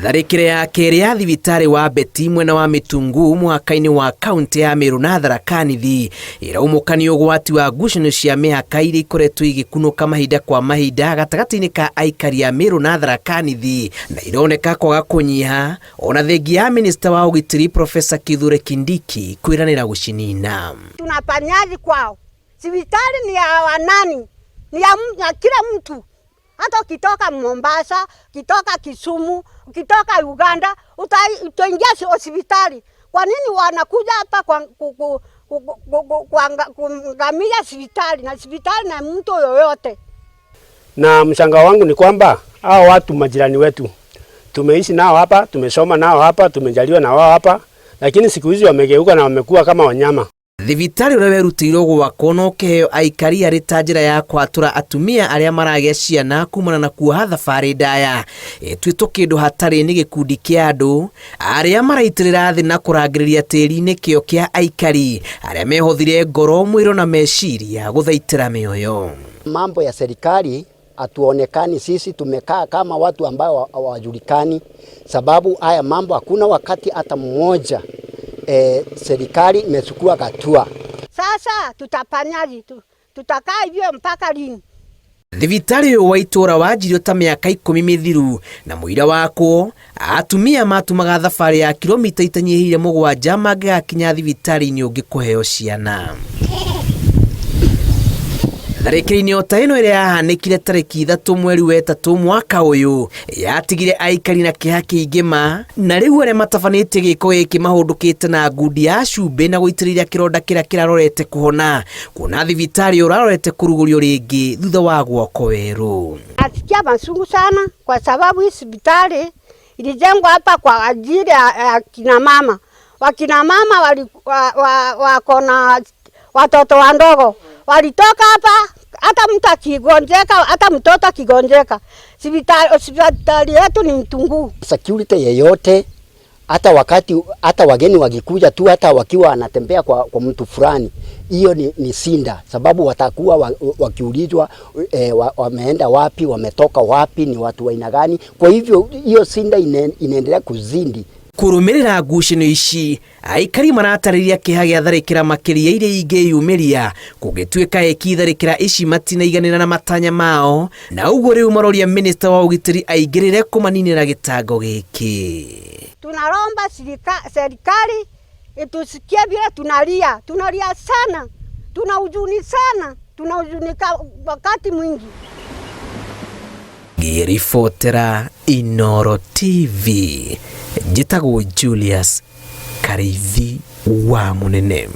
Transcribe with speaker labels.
Speaker 1: Tharĩkĩra ya kerĩ ya thibitarĩ wa Beti mwena wa Mĩtungu mũhaka-inĩ wa kaunti ya Meru na Tharaka Nithi ĩraumũkania ũgwati wa ngucanio cia mĩhaka iria ikoretwo igĩkunũka mahinda kwa mahinda gatagatĩ-inĩ ka aikari a Meru na Tharaka Nithi na ironeka kwaga kũnyiha ona thengia ya minista wa ũgitĩri Profesa Kithure Kindiki kwĩranĩra gũcinina.
Speaker 2: Tunafanyaje kwao? Sibitali ni ya wanani? Ni ya kila mtu. Hata ukitoka Mombasa, ukitoka Kisumu, ukitoka Uganda, utaingia hospitali. Kwa nini wanakuja hapa kuangamia hospitali na hospitali na mtu yoyote?
Speaker 3: Na mshangao wangu ni kwamba hao watu majirani wetu tumeishi nao hapa, tumesoma nao hapa, tumejaliwa na wao hapa, lakini siku hizi wamegeuka na wamekuwa kama wanyama.
Speaker 1: Thibitarĩ ũrĩa werutĩirwo gwakwo na ũkĩheo aikari arĩ ta njĩra ya kwatũra atumia arĩa maragĩa ciana kumana na kuoha thabarĩ ndaya ĩtuĩtwo kĩndũ hatarĩ nĩ gĩkundi kĩa andũ arĩa maraitĩrĩra thĩ na kũrangĩrĩria tĩri-inĩ kĩo kĩa aikari arĩa mehothire ngoro mwĩro na meciria gũthaitĩra mĩoyo.
Speaker 4: Mambo ya serikali hatuonekani sisi, tumekaa kama watu ambao hawajulikani, sababu haya mambo hakuna wakati hata mmoja serikali imechukua hatua.
Speaker 2: Sasa tutafanyaje tu? Tutakaa hivyo mpaka lini?
Speaker 1: Thibitarĩ ũyũ wa itũũra wanjirio ta mĩaka 10 mĩthiru na mũira wakwo atumia matumaga thabarĩ ya kilomita itanyihĩire 7 mangĩgakinya thibitarĩ-inĩ ũngĩ kũheo ciana. Tharĩkĩra-inĩ o ta ĩno ĩrĩa yahanĩkire tarĩki 3 mweri wa 3 mwaka ũyũ yatigire aikari na kĩeha kĩingĩ ma na rĩu arĩa matabanĩtie gĩko gĩkĩ mahũndũkĩte na ngundi ya cumbĩ na gũitĩrĩria kĩronda kĩrĩa kĩrarorete kũhona kuona thibitarĩ ũrarorete kũrugũrio rĩngĩ thutha wa gwakwo werũ.
Speaker 2: Nasikia machungu sana kwa sababu hii hospitali ilijengwa hapa kwa ajili ya kina mama. Wakina mama wako na watoto wadogo. Walitoka hapa, hata mtu akigonjeka, hata mtoto akigonjeka, hospitali yetu ni Mtunguu.
Speaker 4: Security yeyote, hata wakati, hata wageni wakikuja tu, hata wakiwa wanatembea kwa mtu fulani, hiyo ni sinda, sababu watakuwa wakiulizwa wameenda wapi, wametoka wapi, ni watu wa aina gani. Kwa hivyo hiyo sinda inaendelea kuzindi.
Speaker 1: Kũrũmĩrĩra ngucanio ici aikari maratarĩria kĩeha gĩa tharĩkĩra makĩria iria ingĩyumĩria kũngĩtuĩka eki tharĩkĩra ici matinaiganĩra na matanya mao na ũguo rĩu maroria minista wa ũgitĩri aingĩrĩre kũmaninĩra gĩtango gĩkĩ.
Speaker 2: Tunaromba serikali itusikie vile tunalia, tunalia sana, tuna huzuni sana, tunahuzunika wakati mwingi.
Speaker 1: Ngĩribotera Inooro TV njĩtagwo Julius Kariithi wa Mũnene.